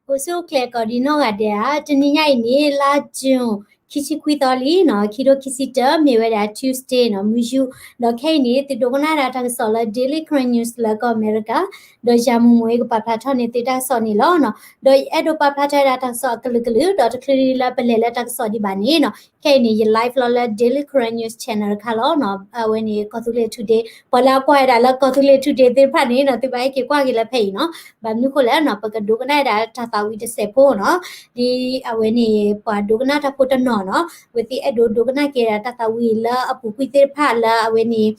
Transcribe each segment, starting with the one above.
အိၣ်ဆူၣ်အိၣ်ချ့ကိးဒံနီၢ်ဂၤဒဲးဧါ, တနံၤညါအံၤန့ၣ် လါ June ခံဆံခွံသီလံနီၤ, ခံထိခံဆံတၢ မ့ၢ်ဝဲဒၣ် Tuesday နီၤ, မုၢ်ယူၤ, ဒီးခဲအံၤန့ၣ် သုဒိကနၣ်ဒၣ်တၢ်ကစီၣ်လၢ Daily Karen News လၢကီၢ်အမဲရကၤ, ဒီးယၤမုၢ်မုၢ်အံၤကပာ်ဖျါထီၣ်န့ၢ်သုတၢ်ကစီၣ်န့ၣ်လီၤနီၤ, ဒီးယအဲၣ်ဒိးပာ်ဖျါထီၣ်ဝဲဒၣ်တၢ်ကစီၣ်အကလုာ်ကလုာ် ဒီးတချုးလၢပလဲၤလၢတၢ်ကစီၣ်ဒံးဘၣ်န့ၣ်နီၤ, ခဲအံၤန့ၣ် ယ live လီၤလၢ Daily Karen News Channel တခါလီၤနီၤ, အဝဲန့ၣ် ကီၢ်သူလ့ၤ Today ပှၤလၢအကွၢ်ဝဲဒၣ်လၢကီၢ်သူလ့ၤ Today သ့ၣ်တဖၣ်န့ၣ်နီၤ, သုဘၣ်ဟဲက့ၤကွၢ်က့ၤလၢဖဲအံၤနီၤ, ဘၣ်မနုၤဃိလဲၣ်နီၤ, ပကဒိကနၣ်ဒၣ်တၢ်သးဝံၣ်တစဲးဖိနီၤ, ဒ်အဝဲန့ၣ် ပှၤဒိကနၣ်တၢ်ဖိတနီၤနီၤ, ဝဲသ့ၣ်အဲၣ်ဒိးဒိကနၣ်က့ၤဒၣ်တၢ်သးဝံၣ်လၢအပူၤကွံာ်သ့ၣ်တဖၣ်လၢအဝဲန့ၣ်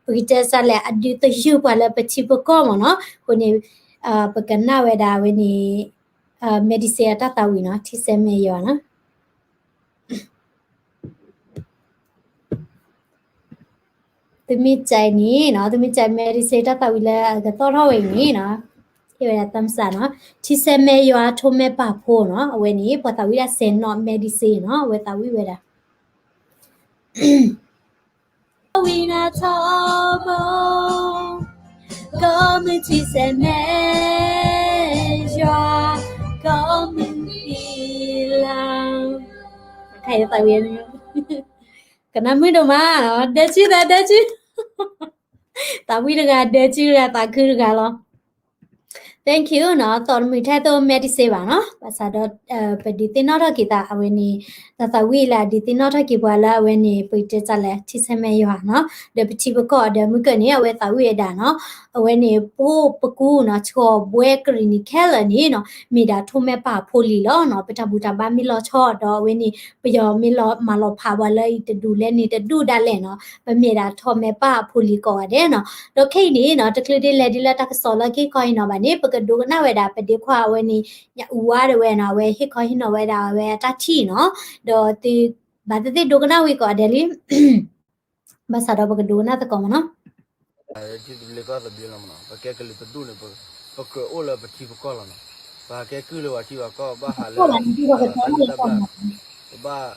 ပကတဲစ့ၢ်လဲၣ် အဒုးသယုၢ်ပှၤလၢပထံပကီၢ်မ့ၢ်နီၤ, အဃိန့ၣ် ပကနၣ်ဝဲဒၣ်အဝဲန့ၣ် Medicine အတၢ်သးဝံၣ်နီၤ, ထံဆဲးမဲာ်ယွၤနီၤ. သုမ့ၢ်ကဲန့ၣ်နီၤ, သုမ့ၢ်ကဲ medicine တၢ်သးဝံၣ်လၢအကသီၣ်ထီၣ်ဝဲအံၤန့ၣ်နီၤ, ဟ့ၣ်ဝဲဒၣ် thumbs up နီၤ, ထံဆဲးမဲာ်ယွၤထိးမဲာ်ပာ်ဖိနီၤ, အဝဲန့ၣ် ပှၤသးဝံၣ်ဒၣ်စဲးနီၣ် medicine နီၤ, အဝဲသးဝံၣ်ဝဲဒၣ် ဝံနၤထီဘိ, ကိးမုၢ်ထံဆဲးမဲာ်ယွၤ, ကိးမုၢ်နံၤလါ, ကနၣ်မုာ်ဒိၣ်မး, ဒဲစုသးဒဲစု, သးဝံၣ်တဂၤ ဒဲစုတဂၤ သးခုတဂၤလီၤ. Thank you နီၤ, သီတမုာ်ထဲသိး medicine ဘၣ်နီၤ, ဘၣ်ဆၣ်ဒီး ပဒုးသ့ၣ်နီၣ်ထီၣ်က့ၤသးအဝဲန့ၣ် တၢ်သးဝံၣ်လၢအဒုးသ့ၣ်နီၣ်ထီၣ်က့ၤပှၤလၢအဝဲန့ၣ် ပကတဲစ့ၢ်လဲၣ် ထံဆဲးမဲာ်ယွၤနီၤ, ဒီးပထံပကီၢ်ဒီးမုၢ်ကၢၢ်န့ၣ် အဝဲသးဝံၣ်ဝဲဒၣ်နီၤ, အဝဲန့ၣ် ပိၢ်ပကူနီၤ, ဆှီဘှဲကရံၣ်နံၣ်ခဲလၢာ်န့ၣ်နီၤ, မ့ၢ်ဒၣ်ထိးမဲာ်ပာ်ဖိလံၤလီၤနီၤ, ပတၢ်ဘူၣ်တၢ်ဘါမ့ၢ်လီၤဆီဒီးအဝဲန့ၣ် ပယီၤမ့ၢ်လီၤမၤလီၤဖးပှၤလၢအံၤတဒူၣ်လဲၣ်န့ၣ်တဒူၣ်ဒၣ်လဲာ်နီၤ, ပမ့ၢ်ဒၣ်ထိးမဲာ်ပာ်ဖိလံၤကိးဂၤဒဲးနီၤ, ဒီးခဲအံၤန့ၣ်နီၤ, တချုးဒ်လဲၣ်ဒ်လၢတၢ်ကစီၣ်လၢကဟ့ၣ်ခီဟ့ၣ်နီၤဘၣ်န့ၣ် ပကဒိကနၣ်ဝဲဒၣ် ပဒ့ခွါအဝဲန့ၣ် ညၣ်အူဝါဒၣ်ဝဲနီၤ, အဝဲဟ့ၣ်ခီဟ့ၣ်နီၤဝဲဒၣ်အဝဲအတၢ်ထံၣ်နီၤ, ဒီးသုဘၣ်သ့ၣ်သ့ၣ်ဒိကနၣ်ဝံၤကိးဂၤဒဲးလံ, ဘၣ်ဆၣ်ဒီးပကဒိကနၣ်သကိးမ့ၢ်နီၤ. ထံသဘျ့ကီၢ်သဘျ့လီၤမ့ၢ်နီၤ, ပကဲကလုာ်တဒူၣ်န့ၣ် ပကြၢးအိၣ်လၢပထံပကီၢ်လီၤနီၤ, ပဟးကဲကုၢ်လၢပှၤထံပှၤကီၢ် ဘၣ်ဟးလၢ တၢ်လၢတၢ်ဘၣ်, ပဘၣ်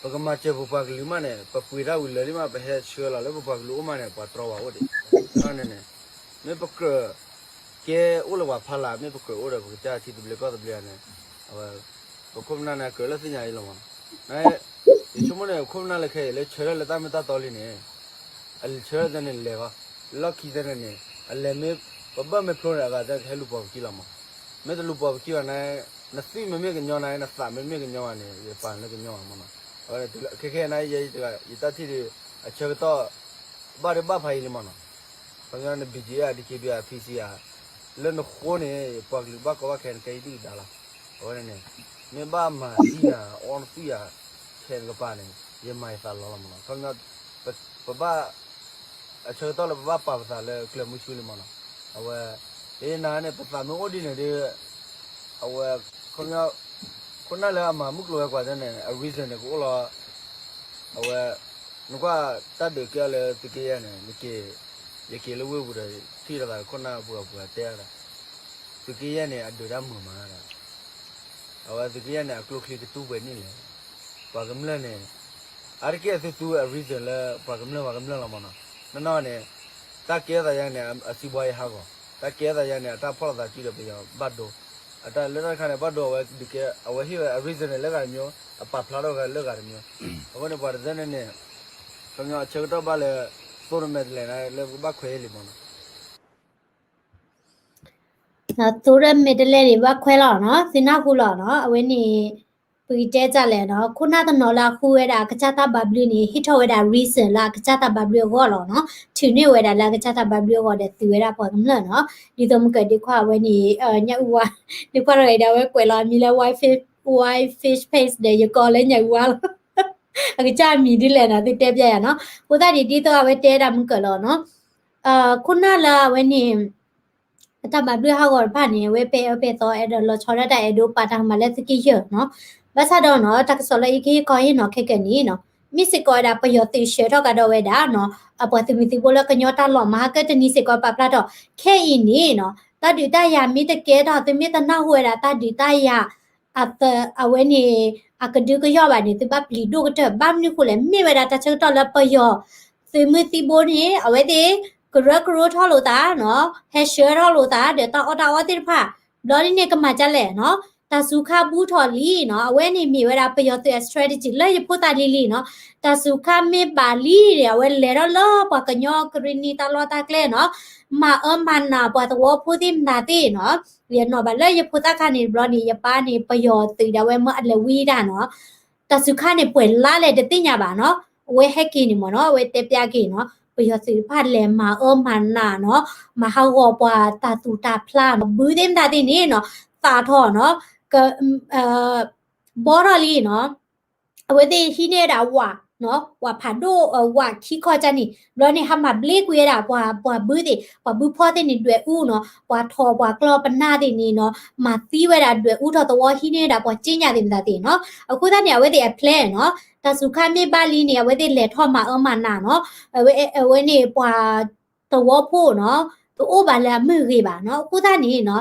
ပကမၤစၢၤပပှၤကလုာ်မးန့ၣ် ပပှ့ၤတၢ်ဝံၤလၢာ်လံမး ပဟဲဆှၢလီၤလၢပပှၤကလုာ်အိၣ်မးန့ၣ် ပှၤတြီဝဲအိၣ်ဒံး, န့ၣ်န့ၣ် မ့ၢ်ပကြၢးကဲအိၣ်လၢပှၤဖီလာ် မ့ၢ်ပကြၢးအိၣ်ဒီး ပကစၢ်ထံသဘျ့ကီၢ်သဘျ့ဧါန့ၣ်, အဝဲ ပခိၣ်ပနၢ်န့ၣ် ကြၢးလၢသ့ၣ်ညါအံၤလီၤမ့ၢ်နီၤ, ယဆိကမိၣ်န့ၣ် ပခိၣ်ပနၢ်လၢခဲအံၤလၢဆၢထၢၣ်လၢတၢ်မ့ၢ်တၢ်တီလံန့ၣ်, အဆၢထၢၣ်သ့ၣ်န့ၣ်လဲၤဂီၤ, လီၢ်ခံသ့ၣ်န့ၣ်န့ၣ် အလဲၤမ့ၢ် ပဘၢၣ်မ့ၢ်ဖျိန့ၣ် အဂၤသ့ၣ်ကဟဲလူၤပိာ်ပခံလီၤမ့ၢ်, မ့ၢ်တလူၤပိာ်ပခံဘၣ်န့ၣ် နသွံၣ်မ့မ့ၢ်ကညီန့ၣ် နသးမ့မ့ၢ်ကညီဘၣ်န့ၣ် ယပာ်လၢကညီဘၣ်မ့ၢ်နီၤ, အဝဲခဲခဲအံၤန့ၣ် ယတၢ်ထံၣ်ဒီး အဆၢကတီၢ် ဘၣ်ဒိဘၣ်ဖးယံာ်လံမ့ၢ်နီၤ, ခီပညီန BGF ဧါ DKBA ဧါ PC ဧါ, လၢနဃိန့ၣ် ပှၤကလုာ်ဘၣ်ကီဘၣ်ခဲနကဲယဒုၣ်ဒါလီၤ, အဝဲန့ၣ်န့ၣ် မ့ၢ်ဘၣ်မၤသံနၤ အီနသွံၣ်ဧါ ခဲနကပၤန့ၣ် ယမၤယသးလီၤလီၤမ့ၢ်နီၤ, ခီပညီ ပဘၣ် အဆၢကတီၢ်လၢပဘၣ်ပာ်ပသးလၢကျၢၤမုဆူလံမ့ၢ်နီၤ, အဝဲ ဒ်နၤန့ၣ် ပသးမ့ၢ်အိၣ်ဒ်န့ၣ်ဒီး အဝဲ ခီပညီ ခိၣ်နၢ်လၢအမၤမုၢ်ကျိၤဝဲၤကွာ်သ့ၣ်န့ၣ် အ reason န့ၣ် ကအိၣ်လီၤ, အဝဲ နကွၢ်တၢ်ဒုးကဲအီၤလၢသုးက့ယဲၢ်န့ၣ် ယက့ၤလၢဝ့ၢ်ပူၤဒီး ထံၣ်လိာ်သးခိၣ်နၢ်ပှၤပှၤတဲဒၣ် သုးက့ယဲၢ်န့ၣ် အဒုးတၢ်မုာ်မးဒၣ်, အဝဲသုးက့ယဲၢ်န့ၣ် အကျိချံကတူၢ်ပှဲၤန့ၣ်လဲၣ်, ပှၤကမျၢၢ်န့ၣ် အါတက့ၢ်သုသူဝဲအ reason လၢပှၤကမျၢၢ်ပှၤကမျၢၢ်လီၤမ့ၢ်နီၤ, နီၢ်နီၢ်န့ၣ် တၢ်ကဲထီၣ်သးယါန့ၣ် အစီးပွားရေးဟးဂီၤ, တၢ်ကဲထီၣ်သးယါန့ၣ် အတၢ်ဖီၣ်လိာ်သးစုဒီးပယီၤဘၣ်ဒိ, အတၢ်လၢတၢ်တခါန့ၣ် ဘၣ်ဒိအဝဲဒုးကဲ အဝဲဟ့ၣ်ဝဲအ reason န့ၣ် လၢဂၤတမျိုး, အပာ်ဖျါထီၣ်ဝဲလၢဂၤတမျိုး, အဃိန့ၣ် ပှၤတသ့ၣ်န့ၣ်န့ၣ် ခီပညီအဆၢကတီၢ်ဘၣ်လၢ သိၣ်တမဲာ်တလဲာ်န့ၣ် လၢပကဘၣ်ခွဲးလံမ့ၢ်နီၤ သိၣ်တမဲာ်တလဲာ်န့ၣ်ဘၣ်ခွဲးလီၤနီၤ, သုနၢ်ဟူလီၤနီၤ, အဝဲန့ၣ် ပကတဲတၢ်လဲၣ်နီၤ, ခိၣ်နၢ်တနီၤလၢအဃုဝဲဒၣ်အကစၢ်တၢ်ဘၣ်ဘျုးန့ၣ် ဟ့ၣ်ထီၣ်ဝဲဒၣ် reason လၢအကစၢ်တၢ်ဘၣ်ဘျုးအဂီၢ်လီၤနီၤ, ထုးန့ၢ်ဝဲဒၣ်လၢအကစၢ်တၢ်ဘၣ်ဘျုးအဂီၢ်ဒီးသုးဝဲဒၣ်ပှၤကမျၢၢ်နီၤ, ဒ်သိးမုၢ်ကၢၢ်ဒ့ခွါအဝဲန့ၣ် ညၣ်အူဝါ, ဒ့ခွါတဂၤအံၤဒီးအဝဲကွဲးလီၤအမံၤလၢ white fish, white fish face ဒီးယကိးလၢညၣ်အူဝါလီၤ, အကစၢ်အမံၤဒ်လဲၣ်နီၤ သုတဲပျဲယၤနီၤ, အဃိသတးန့ၣ် ဒ်သိးအဝဲတဲဒၣ်မုၢ်ကၢၢ်လီၤနီၤ, ခိၣ်နၢ်လၢအဝဲန့ၣ် အတၢ်ဘၣ်ဘျုးဟးဂီၤတဖၣ်န့ၣ် အဝဲပဲအၢပဲသီအဲၣ်ဒိးလီၤဆီဒၣ်တၢ်အဲၣ်ဒိးပာ်တၢ်မၤလၢသုးက့ယဲၢ်နီၤ, ဘၣ်ဆၣ်ဒီးနီၤ တၢ်ကစီၣ်လၢယကဟ့ၣ်ခီဟ့ၣ်နီၤခဲကနံၣ်နီၤ, မ့ၢ်စ့ၢ်ကီးဝဲဒၣ်ပယီၤသုးဆှၢထီၣ်ကဒီးဝဲဒၣ်နီၤ, အပှၤသုးမုၢ်သံၣ်ဘိလၢကညီတၢ်လီၢ်မၤဟါကတနံၤစ့ၢ်ကီးပာ်ဖျါထီၣ်, ခဲအံၤန့ၣ်နီၤ တၢ်ဒုးတၢ်ယၤမ့ၢ်တကဲထီၣ် သုမ့ၢ်တနၢ်ဟူဝဲဒၣ်တၢ်ဒုးတၢ်ယၤ အဝဲန့ၣ် အကဒုကယီၢ်ဘၣ်န့ၣ် သုဘၣ်ပျံၤဒိၣ်ကတၢၢ် ဘၣ်မနုၤဃိလဲၣ် မ့ၢ်ဝဲဒၣ်တၢ်ဆၢကတီၢ်လၢပယီၤသုးမုၢ်သံၣ်ဘိန့ၣ် အဝဲသ့ၣ်ကရၢကရိထီၣ်လိာ်သးနီၤ, ဟဲဆှၢထီၣ်လိာ်သး ဒီးတၢ်အီၣ်တၢ်အီသ့ၣ်တဖၣ်, ဘျီဒ်န့ၣ်ကမၤဒ်လဲၣ်နီၤ တၢ်စူၤခါဘူးထီၣ်လံနီၤ, အဝဲန့ၣ်မ့ၢ်ဝဲဒၣ်ပယီၤသုးအ strategy လၢယဖိသၣ်လံၤလံၤနီၤ, တၢ်စူၤခါမ့ၢ်ဘၣ်လံန့ၣ် အဝဲလဲၤထီၣ်လၢပှၤကညီကရံၣ်နံၤတၢ်လီၢ်တၢ်ကျဲနီၤ, မၤအၢမၤနးပှၤသဝီဖိသ့ၣ်မတၤသ့ၣ်နီၤ, ယနီၣ်ဘၣ်လၢယဖိသၣ်ခါန့ၣ်တဘျီန့ၣ် ယပၢ်န့ၣ် ပယီၤသုးဒၣ်ဝဲမၢအလဲၤဝံဒၣ်နီၤ, တၢ်စူၤခါန့ၣ်ပှဲၤလါလဲၣ်တသ့ၣ်ညါဘၣ်နီၤ, အဝဲဟဲက့ၤန့ၣ်မ့ၢ်နီၤ, အဝဲတဲပျးက့ၤနီၤ, ပယီၤသုးတဖၣ်လဲၤမၤအၢမၤနးနီၤ, မၤဟးဂီၤပှၤတၢ်သူၣ်တၢ်ဖျးနီၤ, ဘုသ့ၣ်မတၤသ့ၣ်န့ၣ်နီၤ, သၣ်ထီၣ်နီၤ, က ဘီထီၣ်လံနီၤ, အဝဲသ့ၣ်ဟံးန့ၢ်ဝဲဒၣ်ဝးနီၤ, ဝးဖးဒိၣ် ဝးခံခီၣ်ကၢ်န့ၣ် ဘျီန့ၣ် ဟးမၤဘျ့ကွံာ်ဝဲဒၣ်ပှၤ ပှၤဘုသ့ၣ် ပှၤဘုဖီသ့ၣ်န့ၣ် ဒွဲၣ်အူနီၤ, ပှၤထိၣ်ပှၤကျီပနၢ်သ့ၣ်န့ၣ်နီၤ, မၤသံဝဲဒၣ်ဒွဲၣ်အူထီၣ်သဝီ ဟံးန့ၢ်ဝဲဒၣ်ပှၤက့ညၣ်သ့ၣ်မတၤသ့ၣ်နီၤ, အဃိသတးန့ၣ် အဝဲသ့ၣ်အ plan နီၤ, တၢ်စူၤခါမ့ၢ်ဘၣ်လံန့ၣ် အဝဲသ့ၣ်လဲၤထီၣ်မၤအၢမၤနးနီၤ, အဝဲန့ၣ်ပှၤ သဝီဖိနီၤ, တအိၣ်ဘၣ်လၢအမုၢ်ဂ့ၤဘၣ်နီၤ, အဃိသတးန့ၣ်နီၤ,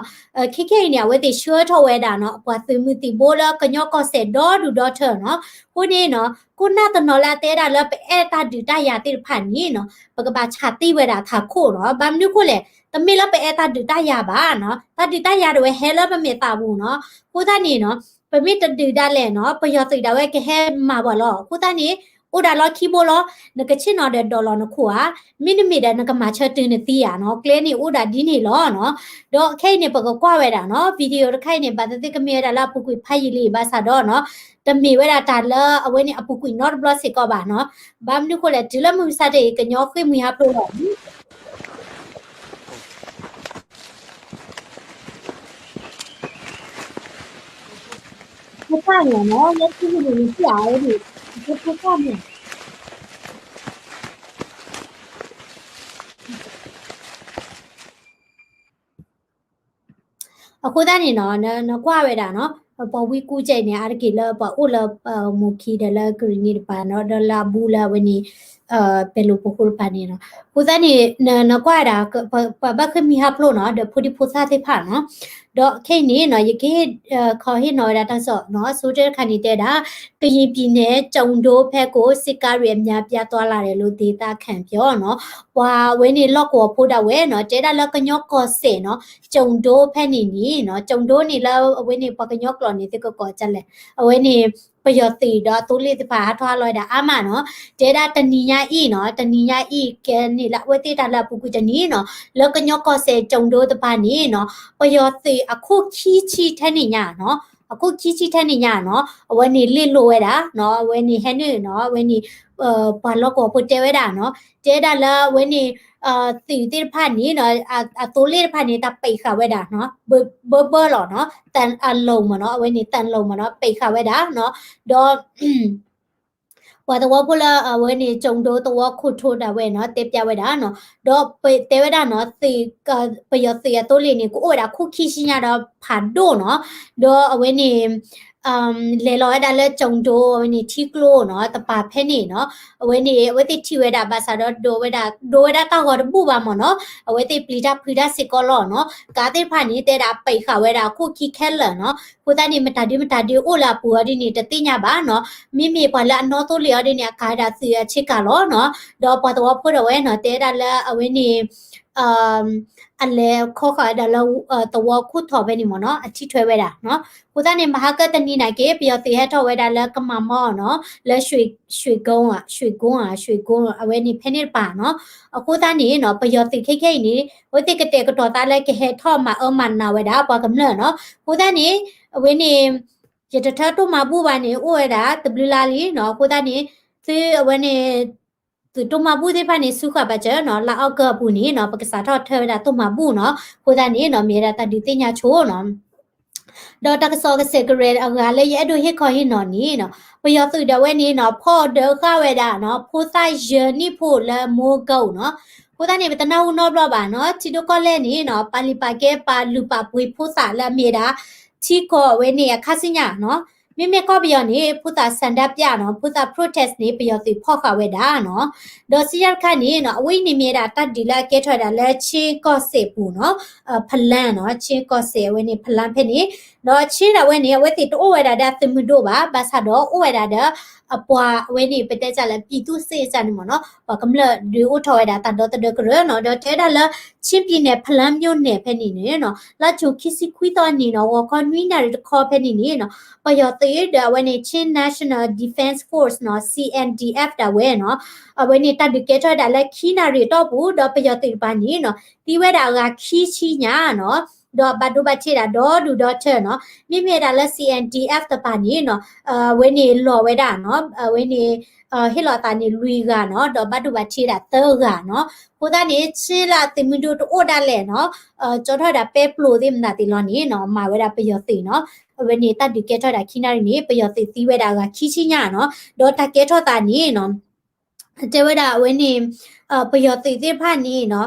ခဲခဲအံၤန့ၣ် အဝဲသ့ၣ်ဆှၢထီၣ်ဝဲဒၣ်နီၤ, ပှၤသုးမုၢ်သံၣ်ဘိလၢကညီကီၢ်စဲၣ်ဒီဒူၣ်ဒီထၢနီၤ, အဃိန့ၣ်နီၤ, ခိၣ်နၢ်တနီၤလၢအတဲဒၣ်လၢပအဲၣ်တၢ်ဒုးတၢ်ယၤသ့ၣ်တဖၣ်န့ၣ်နီၤ, ပကဘၣ်ဆးသံဝဲဒၣ်ထးခိၣ်နီၤ, ဘၣ်မနုၤအဃိလဲၣ်, တမ့ၢ်လၢပအဲၣ်တၢ်ဒုးတၢ်ယၤဘၣ်နီၤ, တၢ်ဒုးတၢ်ယၤဒၣ်ဝဲဟဲလၢပမဲာ်သးပူၤနီၤ, အဃိသတးန့ၣ်နီၤ, ပမ့ၢ်တဒုးဒၣ်လဲာ်နီၤ, ပယီၤသုးဒၣ်ဝဲကဟဲမၤပှၤလီၤ, အဃိသတးန့ၣ် အိၣ်ဒၣ်လီၢ်ခံဘိလီၤ, နကဆ့ၣ်နီၤဒီးဒိးလီၤနခိၣ်ဧါ, မ့တမ့ၢ်ဒီးနကမၤဆၢတုၤနသံဧါနီၤ, ကျဲန့ၣ်အိၣ်ဒၣ်ဒ်န့ၣ်လီၤနီၤ, ဒီးခဲအံၤန့ၣ် ပကကွၢ်ဝဲဒၣ်နီၤ, video တခါအံၤန့ၣ် ဘၣ်သ့ၣ်သ့ၣ်ကမ့ၢ်ဝဲဒၣ်လၢအပူၤကွံာ်ဖးယံာ်လံဘၣ်ဆၣ်ဒီးနီၤ, တမ့ၢ်ဝဲဒၣ်တၢ်လၢအဝဲန့ၣ်အပူၤကွံာ်နီတဘျီစ့ၢ်ကီးဘၣ်နီၤ, ဘၣ်မနုၤဃိလဲၣ် တုၤလၢမုၢ်မဆါတနံၤ ကညီဃ့ၢ်မှံဟးဖျိးလီၤ ဖိသၣ်န့ၣ်နီၤ, လၢခံန့ၣ် နထံၣ်အဝဲန့ၣ်, ဖိသၣ်န့ၣ်, အဃိသတးန့ၣ်နီၤ, နကွၢ်ဝဲဒၣ်နီၤ, ပှၤဝံကူကဲအံၤန့ၣ် အါတက့ၢ်လၢပှၤအိၣ်လၢ မိၢ်ခံဒီးလၢကရံၣ်နံၤတပၤနီၤ, ဒီးလၢအဘူးလၢအဝဲန့ၣ် ပဲၤလိာ်ပဃိတပၤန့ၣ်နီၤ, အဃိသတးန့ၣ် နကွၢ်ဝဲဒၣ် ပှၤဘၣ်ဃ့ၢ်မှံဟးဖျိးနီၤ, ဒီးဖိဒံဖိသၣ်သ့ၣ်တဖၣ်နီၤ, ဒီးခဲအံၤန့ၣ်နီၤ, ယကဟ့ၣ်ခီဟ့ၣ်နီၤဝဲဒၣ်တၢ်ကစီၣ်နီၤ, အဆိကတၢၢ်တခါန့ၣ်တဲဝဲဒၣ်, ကရင်ပြည်နယ် ကျိုက်ဒိုဖက်ကို စစ်ကားတွေ အများအပြား သွားလာတယ်လို့ ဒေသခံပြောနီၤ, ပှၤအဝဲန့ၣ်လီၢ်ကဝီၤဖိဒၣ်ဝဲနီၤ, တဲဒၣ်လၢကညီကီၢ်စဲၣ်နီၤ, ကျိုက်ဒိဖဲန့ၣ်န့ၣ်နီၤ, ကျိုက်ဒိန့ၣ်လၢအဝဲန့ၣ် ပှၤကညီကျိာ်န့ၣ် သုကကိးဒ်လဲၣ်, အဝဲန့ၣ် ပယီၤသုးဒီးအသိလ့ၣ်သ့ၣ်တဖၣ်ဟးထီၣ်ဟးလီၤဝဲဒၣ်အါမးနီၤ, တဲဒၣ်တနံၤညါအံၤနီၤ, တနံၤညါအံၤ ကဲန့ၣ်လၢအဝဲသ့ၣ်တၢ်လၢအပူၤကွံာ်တနံၤနီၤ, လၢကညီကီၢ်စဲၣ် ကျိုက်ဒိတပၤန့ၣ်နီၤ, ပယီၤသုးအခိၣ်ခံဆံထဲန့ၣ်ညါနီၤ, အခိၣ်ခံဆံထဲန့ၣ်ညါနီၤ, အဝဲန့ၣ်လ့ၣ်လိာ်ဝဲဒၣ်နီၤ, အဝဲန့ၣ်ဟဲနုာ်နီၤ, အဝဲန့ၣ် ပှၤလီၢ်ကဝီၤဖိတဲဝဲဒၣ်နီၤ, တဲဒၣ်လၢအဝဲန့ၣ် သုးသ့ၣ်တဖၣ်န့ၣ်နီၤ, အသိလ့ၣ်တဖၣ်န့ၣ် တၢ်ပိတ်ဃာ်ဝဲဒၣ်နီၤ, ဘၢဘၢလီၤနီၤ, တၢ်အလိၤမ့ၢ်နီၤ, အဝဲန့ၣ်တၢ်အလိၤမ့ၢ်နီၤ, ပိတ်ဃာ်ဝဲဒၣ်နီၤ, ဒီး ပှၤသဝီဖိလၢအဝဲန့ၣ် ကျိုက်ဒိသဝီခိၣ်ထိဒၣ်ဝဲနီၤ, တဲပျးဝဲဒၣ်နီၤ, ဒီးတဲဝဲဒၣ်နီၤ, ပယီၤသုးအသိလ့ၣ်န့ၣ် ကအိၣ်ဝဲဒၣ်ခိၣ်ခံဆံညါဒီးဖးဒိၣ်နီၤ, ဒီးအဝဲန့ၣ် လဲၤလီၤဝဲဒၣ်လၢကျိုက်ဒိ အဝဲန့ၣ်ထံကျိနီၤ, တပၤဖဲန့ၣ်နီၤ, အဝဲန့ၣ် အဝဲသ့ၣ်ထံၣ်ဝဲဒၣ်ဘၣ်ဆၣ်ဒီး ဒိးဝဲဒၣ် ဒိးဝဲဒၣ်တၢ်ဂီၤတဘူၣ်ဘၣ်မ့ၢ်နီၤ, အဝဲသ့ၣ်ပျံၤတၢ်ဖုးတၢ်စ့ၢ်ကီးလီၤနီၤ, ကးသ့ၣ်တဖၣ်န့ၣ် တဲဒၣ်ပိတ်ဃာ်ဝဲဒၣ်အခိၣ်ခံခဲလၢာ်နီၤ, အဃိသတးန့ၣ် မတၤဒုမတၤဒုအိၣ်လၢအပူၤအီၤဒ်န့ၣ် တသ့ၣ်ညါဘၣ်နီၤ, မ့မ့ၢ်ပှၤလၢအနီသိလ့ၣ်အီၤဒ်န့ၣ် အကးဝဲဒၣ်သုးအဆ့ကၤလီၤနီၤ, ဒီးပှၤသဝီဖိဒၣ်ဝဲနီၤ တဲဒၣ်လၢအဝဲန့ၣ် အလဲၤခီဃာ်ဝဲဒၣ်လၢ သဝီခိၣ်ထိးဖဲန့ၣ်မ့ၢ်နီၤ, အထံၣ်ထွဲဝဲဒၣ်နီၤ. အဃိသတးန့ၣ် မဟါကတနံၤနာ်က့ ပယီၤသုးဟဲထီၣ်ဝဲဒၣ်လၢကမၤမီၢ်နီၤ, လၢ ရွှေ, ရွှေကုန်း, ရွှေကုန်း, ရွှေကုန်း အဝဲန့ၣ်ဖဲန့ၣ်တပၤနီၤ. အဃိသတးန့ၣ်နီၤ ပယီၤသုးခဲခဲအံၤန့ၣ် အဝဲသ့ၣ်ကတဲာ်ကတီၤသးလၢကဟဲထီၣ်မၤအၢမၤနးဝဲဒၣ်ပှၤကမျၢၢ်နီၤ. အဃိသတးန့ၣ် အဝဲန့ၣ် ယတထၢတိၢ်မၤဘူၣ်ဘၣ်န့ၣ် အိၣ်ဝဲဒၣ်တဘျုးလါလံနီၤ. အဃိသတးန့ၣ် သုအဝဲန့ၣ် သုးတိၢ်မၤဘူၣ်သ့ၣ်တဖၣ်န့ၣ် ဆူဃာ်ဘၣ်စၢၤနီၤ, လါအီကူးအပူၤန့ၣ်နီၤ ပကစးထီၣ်ထၢဝဲဒၣ်တိၢ်မၤဘူၣ်နီၤ. အဃိသတးန့ၣ်နီၤ မ့ၢ်ဝဲဒၣ်တၢ်ဒုးသ့ၣ်ညါဆိနီၤ. ဒီးတၢ်ကစီၣ်ကစဲးကရဲအဂၤလၢယအဲၣ်ဒိးဟ့ၣ်ခီဟ့ၣ်နီၤန့ၣ်နီၤ, ပယီၤသုးဒၣ်ဝဲန့ၣ်နီၤ ဖီၣ်ဒၢဃာ်ဝဲဒၣ်နီၤ ဖိသၣ်ယဲၢ်နံၣ်ဖိလၢမိၢ်ကၢအိၣ်နီၤ. အဃိသတးန့ၣ် ပတနၢ်ဟူနီတဘျီဘၣ်နီၤ, ထံဒိၣ်ကီၢ်လဲၢ်န့ၣ်နီၤ ပာ်လုၢ်ပာ်ကဲပာ်လုၢ်ပာ်ပှ့ၤဖိသၣ်လၢအမ့ၢ်ဝဲဒၣ် ထံကီၢ်အဝဲန့ၣ်အခါဆူညါနီၤ. မ့မ့ၢ်ကီၢ်ပယီၤန့ၣ် ဖိသၣ်ဆန္ဒပြနီၤ, ဖိသၣ် protest န့ၣ် ပယီၤသုးဖီၣ်ဃာ်ဝဲဒၣ်နီၤ. ဒီးစံးယါတခါန့ၣ်နီၤ, အဝဲအံၤန့ၣ်မ့ၢ်ဝဲဒၣ်တၢ်ဒုးလၢအကဲထီၣ်ဝဲဒၣ်လၢ ချင်းကီၢ်စဲၣ်ပူၤနီၤ, ဖလါနီၤ, ချင်းကီၢ်စဲၣ်အဝဲန့ၣ် ဖလါဖဲန့ၣ်, ဒီးချင်းဒၣ်ဝဲန့ၣ် အဝဲသ့ၣ်တအိၣ်ဝဲဒၣ်ဒီးအသုးမုၢ်ဒိၣ်ဘၣ်, ဘၣ်ဆၣ်ဒီးအိၣ်ဝဲဒၣ်ဒီး အပှၤအဝဲန့ၣ် ပတဲတၢ်လၢ ပြည်သူ့စစ် န့ၣ်မ့ၢ်နီၤ, ပှၤကမျၢၢ်ဒုးအိၣ်ထီၣ်ဝဲဒၣ်တၢ်ဒီသဒၢကရၢနီၤ, ဒီးတဲဝဲဒၣ်လၢ ချင်းပြည်နယ် ဖလါမြို့နယ် ဖဲန့ၣ်န့ၣ်နီၤ, လါယူၤခံဆံခွံသီအနံၤနီၤ, ဂီၤခီနွံနၣ်ရံၣ်တခီဖဲန့ၣ်န့ၣ်နီၤ, ပယီၤသုးဒီးအဝဲန့ၣ် Chin National Defense Force နီၤ, C N D F ဒၣ်ဝဲနီၤ, အဝဲန့ၣ်တၢ်ဒုးကဲထီၣ်ဝဲဒၣ်လၢခံနၣ်ရံၣ်အတီၢ်ပူၤ, ဒီးပယီၤသုးတပၤန့ၣ်နီၤ, သံဝဲဒၣ်အဂၤခံဆံညါနီၤ, ဒီးဘၣ်ဒိဘၣ်ထံးဒၣ်ဒီဒူၣ်ဒီထၢနီၤ, မ့မ့ၢ်ဝဲဒၣ်လၢ C N D F တပၤန့ၣ်နီၤ, အဝဲန့ၣ်လီၤဝဲဒၣ်နီၤ, အဝဲန့ၣ် ဟ့ၣ်လီၤအသးန့ၣ်လွံၢ်ဂၤနီၤ, ဒီးဘၣ်ဒိဘၣ်ထံးဒၣ်သၢဂၤနီၤ, အဃိသတးန့ၣ် ဆ့လၢအသုးမုၢ်ဒိၣ်တအိၣ်ဒၣ်လဲာ်နီၤ, ကၠီထီၣ်ဝဲဒၣ်ပဲပျိၤသ့ၣ်မနုၤသ့ၣ်လီၤန့ၣ်နီၤ, မၤဝဲဒၣ်ပယီၤသုးနီၤ, အဝဲန့ၣ်တၢ်ဒုးကဲထီၣ်ဝဲဒၣ်ခံနၣ်ရံၣ်န့ၣ် ပယီၤသုးသံဝဲဒၣ်အဂၤခံဆံညါနီၤ, ဒီးတၢ်ကဲထီၣ်သးန့ၣ်နီၤ တဲဝဲဒၣ်အဝဲန့ၣ် ပယီၤသုးသ့ၣ်တဖၣ်န့ၣ်နီၤ,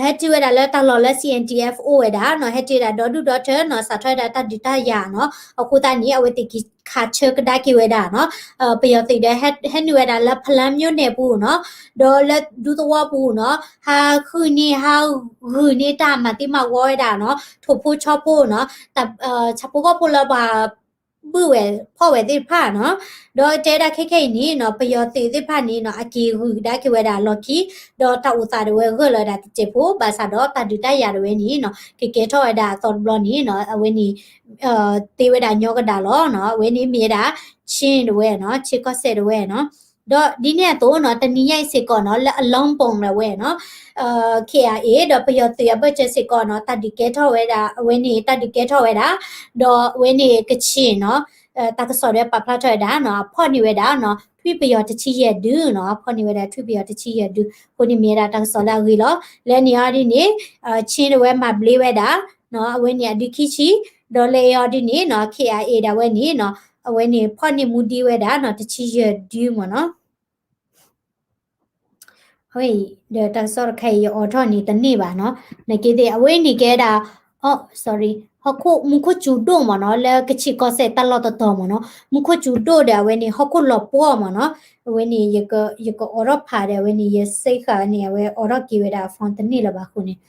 ဟဲတုၤဝဲဒၣ်လၢတၢ်လီၢ်လၢ C N D F အိၣ်ဝဲဒၣ်နီၤ, ဟဲတုၤဝဲဒၣ်ဒီဒူၣ်ဒီထၢနီၤ, စးထီၣ်ဝဲဒၣ်တၢ်ဒုးတၢ်ယၤနီၤ, အဃိသတးန့ၣ် အဝဲသ့ၣ်က့ၤခးဆၢကဒါက့ၤဝဲဒၣ်နီၤ, ပယီၤသုးဒီး ဟဲနုာ်ဝဲဒၣ်လၢ ဖလါမြို့နယ် ပူၤနီၤ, ဒီးလၢဒူသဝီပူၤနီၤ, ဟးဃုန့ၢ် ဟးဂုာ်န့ၢ်တၢ်မၤသံမၤဝီဝဲဒၣ်နီၤ, ထိၣ်ဖိဆီဖိနီၤ, ဆၣ်ဖိကီၢ်ဖိလၢပှၤ ဘုၣ်ဝဲဖီၣ်ဝဲသ့ၣ်တဖၣ်နီၤ, ဒီးတဲဝဲဒၣ်ခဲခဲအံၤန့ၣ်နီၤ, ပယီၤသုးသ့ၣ်တဖၣ်န့ၣ်နီၤ, အက့ၤဂုာ်ကဒါက့ၤဝဲဒၣ်လီၢ်ခံ, ဒီးတၢ်အိၣ်သးဒၣ်ဝဲဂၢၢ်လီၤဝဲဒၣ်တစဲးဖိ, ဘၣ်ဆၣ်ဒီးတၢ်ဒုးတၢ်ယၤဒၣ်ဝဲန့ၣ်နီၤ, ကကဲထီၣ်ဝဲဒၣ်အသီတဘျီန့ၣ်နီၤ, အဝဲန့ၣ် သ့ဝဲဒၣ်ညီကဒၣ်လီၤနီၤ, အဝဲန့ၣ်မ့ၢ်ဝဲဒၣ် ချင်း ဒၣ်ဝဲနီၤ, ချင်းကီၢ်စဲၣ် ဒၣ်ဝဲနီၤ, ဒီးဒ်န့ၣ်အသိးနီၤ, တနံၤညါအံၤစ့ၢ်ကီးနီၤ, လၢအလီဘိၣ် ဒၣ်ဝဲနီၤ, K I A ဒီးပယီၤသုးအဘၢၣ်စၢၤစ့ၢ်ကီးနီၤ, တၢ်ဒုးကဲထီၣ်ဝဲဒၣ်, အဝဲန့ၣ် တၢ်ဒုးကဲထီၣ်ဝဲဒၣ်, ဒီးအဝဲန့ၣ်ကချ့ၣ်နီၤ, တၢ်ကစီၣ်ဒီးပာ်ဖျါထီၣ်ဝဲဒၣ်နီၤ, အဖီၣ်န့ၢ်ဝဲဒၣ်နီၤ, ထွံၣ်ပယီၤတဆံယဲၢ်ဒုနီၤ, အဖီၣ်န့ၢ်ဝဲဒၣ်ထွံၣ်ပယီၤတဆံယဲၢ်ဒု, အဃိန့ၣ်မ့ၢ်ဝဲဒၣ်တၢ်ကစီၣ်လၢအဂ့ၤလီၤ, လၢန့ၣ်အီၤဒ်န့ၣ်, ချင်း ဒၣ်ဝဲမၤဘျ့ဝဲဒၣ်, အဝဲန့ၣ်အဒုခံဆံ, ဒီးလၢအီၤဒ်န့ၣ်နီၤ, K I A ဒၣ်ဝဲန့ၣ်နီၤ, အဝဲန့ၣ်ဖီၣ်န့ၢ်မူဒံးဝဲဒၣ်နီၤ, တဆံယဲၢ်ဒုမ့ၢ်နီၤ. ဒီးတၢ်ကစီၣ်တခါအံၤ ယအိးထီၣ်န့ၣ်တန့ၢ်ဘၣ်နီၤ, နက့သ့ၣ် အဝဲန့ၣ်ကဲဒၣ်, ဟီၣ်ခိၣ် မူခိၣ်စူၤဒိၣ်မ့ၢ်နီၤ, လၢကချ့ၣ်ကီၢ်စဲၣ်တၢ်လီၢ်တတီၤမ့ၢ်နီၤ, မူခိၣ်စူၤဒိၣ်ဒီးအဝဲန့ၣ် ဟီၣ်ခိၣ်လီၤပှီၢ်မ့ၢ်နီၤ, အဝဲန့ၣ် ယကအိးထီၣ်ဖးဒီး အဝဲန့ၣ် ယစ့ဃာ်န့ၣ် အဝဲအိးထီၣ်က့ၤဝဲဒၣ်အ phone တန့ၢ်လၢၤဘၣ်အဃိန့ၣ်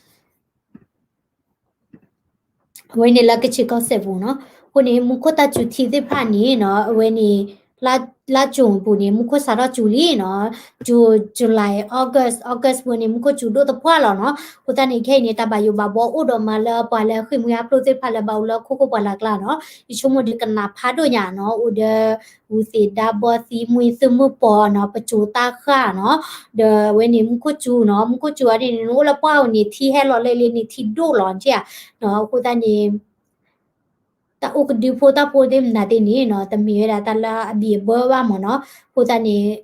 အဝဲန့ၣ်လၢကချ့ၣ်ကီၢ်စဲၣ်ပူၤနီၤ, အဃိန့ၣ် မူခိၣ်တၢ်စူၤထံသ့ၣ်တဖၣ်န့ၣ်နီၤ, အဝဲန့ၣ် လါ လါ June ပူၤန့ၣ် မူခိၣ်စးထီၣ်စူၤလံနီၤ, June, July, August, August ပူၤန့ၣ် မူခိၣ်စူၤဒိၣ်သပှၢ်လီၤနီၤ, အဃိသတးန့ၣ် ခဲအံၤန့ၣ် တၢ်ဘၣ်ယိၣ်ဘၣ်ဘှီအိၣ်ဒီးမးလၢပှၤလၢဃ့ၢ်မှံဟးဖျိးသ့ၣ်တဖၣ်လၢဘၣ်အိၣ်လၢခိခိၣ်ပှၢ်လၢ်ကျါနီၤ, ယဆိကမိၣ်ဒီးကနၣ်ဖးဒိၣ်ညါနီၤ, အိၣ်ဒီး ဝူၤသ့ၣ်ဒါဘီသံ မှံသုးမုၢ်ပီၤနီၤ, ပစိၤသးဃၣ်နီၤ, ဒီးအဝဲန့ၣ်မူခိၣ်စူၤနီၤ, မူခိၣ်စူၤအီၤဒ်န့ၣ် နအိၣ်လၢပှၢ်အိၣ်န့ၣ် ထံဟဲလီၤလဲၣ်လၢန့ၣ်ထံဒိၣ်လီၤက့နီၤ, အဃိသတးန့ၣ် တၢ်အိၣ်ကဒုဖိတၢ်ဖိသ့ၣ်မနုၤသ့ၣ်န့ၣ်နီၤ, တမ့ၢ်ဝဲဒၣ်တၢ်လၢအဘံၣ်အဘၢဘၣ်မ့ၢ်နီၤ, အဃိသတးန့ၣ်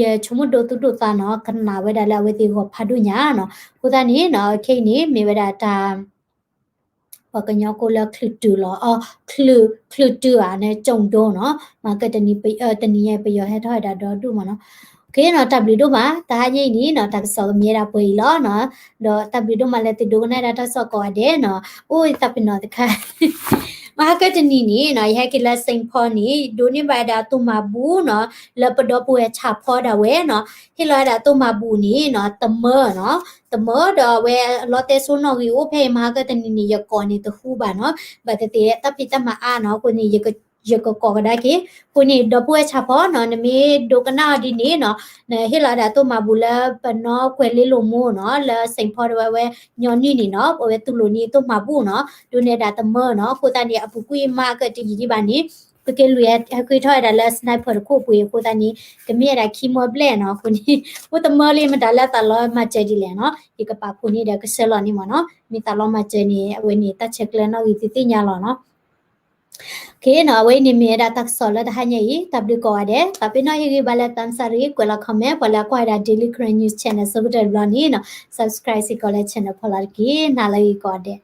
ယဆိကမိၣ်ဒိသူၣ်ဒိသးနီၤ, ကနၣ်ဝဲဒၣ်လၢအဝဲသ့ၣ်ဂီၢ်ဖးဒိၣ်ညါနီၤ, အဃိသတးန့ၣ်နီၤ, ခဲအံၤန့ၣ် မ့ၢ်ဝဲဒၣ်တၢ် ပှၤကညီကိးလၢချုးတုၤလီၤ, အ ချုး, ချုးတုၤဧါန့ၣ် ကၠိၣ်ဒိနီၤ, မၤကတနံၤ တနံၤညါပယီၤဟဲထီၣ်ဝဲဒၣ်ဒီဒူၣ်မ့ၢ်နီၤ, ကဲနီၤ, တၢ်ဘျုးဒိၣ်မး, တဟါညါအံၤန့ၣ်နီၤ, တၢ်ကစီၣ်ကမ့ၢ်ဝဲဒၣ်ပှဲၤအံၤလီၤနီၤ, ဒီးတၢ်ဘျုးဒိၣ်မးလၢသုဒိကနၣ်ဒၣ်တၢ်ကစီၣ်ကိးဂၤဒဲးနီၤ, အိၣ်သးပ့ၤနီၣ်တခါ မဟါကတနံၤန့ၣ်နီၤ, ယဟဲက့ၤလၢ Saint Paul န့ၣ် ဒိးန့ၢ်ဘၣ်ဝဲဒၣ်တိၢ်မၤဘူၣ်နီၤ, လၢပဒီပုၢ်ဝဲၢ်ဆၣ်ဖီဒၣ်ဝဲနီၤ, ဟ့ၣ်လီၤဝဲဒၣ်တိၢ်မၤဘူၣ်န့ၣ်နီၤ, တမၢနီၤ, တမၢဒီးအဝဲအလီတဲစိနီၣ်ဂံၢ်အိၣ်ဖဲအံၤ မဟါကတနံၤန့ၣ် ယကိးန့ၣ်တဃူဘၣ်နီၤ, ဘၣ်သ့ၣ်သ့ၣ်တၢ်ဖံးတၢ်မၤအါနီၤ, အဃိန့ၣ် ယကကိးကဒါက့ၤ, အဃိန့ၣ် ဒီပုၢ်ဝဲၢ်ဆၣ်ဖီနီၤ, နမ့ၢ်ဒိကနၣ်အီၤဒ်န့ၣ်နီၤ, နဟ့ၣ်လီၤဝဲဒၣ်တိၢ်မၤဘူၣ်လၢပနီၢ်ကွဲၤလ့လိာ်မိၢ်နီၤ, လၢ Saint Paul ဒၣ်ဝဲဝဲညီနုၢ်န့ၣ်နီၤ, အဝဲတူၢ်လိာ်န့ၢ်တိၢ်မၤဘူၣ်နီၤ, ဒိးန့ၢ်ဝဲဒၣ်တမၢနီၤ, အဃိသတးန့ၣ် အပူၤကွံာ်မးကတယံာ်ဒံးဘၣ်န့ၣ် ပက့ၤလူၤဟဲဃ့ထီၣ်ဝဲဒၣ်လၢ sniper တခိၣ်ပူၤအံၤအဃိသတးန့ၣ် ကမ့ၢ်ဝဲဒၣ်ခံမၢဘျဲၣ်နီၤ, အဃိန့ၣ် အိၣ်တမၢလံ မတၤလၢသးလီမၤစၢၤဒ်လဲၣ်နီၤ, ယကပာ်ဖှိၣ်န့ၢ်ဒီးကဆှၢလီၤန့ၣ်မ့ၢ်နီၤ, မ့ၢ်သးလီမၤစၢၤန့ၣ် အဝဲန့ၣ် တၢ်ဆဲးကျၢနီၣ်ဂံၢ်သုသ့ၣ်ညါလီၤနီၤ. ကဲနီၤ, အဝဲအံၤန့ၣ်မ့ၢ်ဝဲဒၣ်တၢ်ကစီၣ်လၢတဟါညါအံၤ, တၢ်ဘျုးကိးဂၤဒဲး, သးပ့ၤနီၣ်ဟ့ၣ်ဂံၢ်ဘါလၢ သးစၢ်ရံ ကွဲးလီၤ comment, ပှၤလၢအကွၢ်ဝဲဒၣ် Daily Karen News Channel ဆိကတၢၢ်တဘျီန့ၣ်နီၤ, subscribe စ့ၢ်ကီးလၢ channel ဖီလာ်တက့ၢ်, နၤလၢဂ့ၤကိးဂၤဒဲး.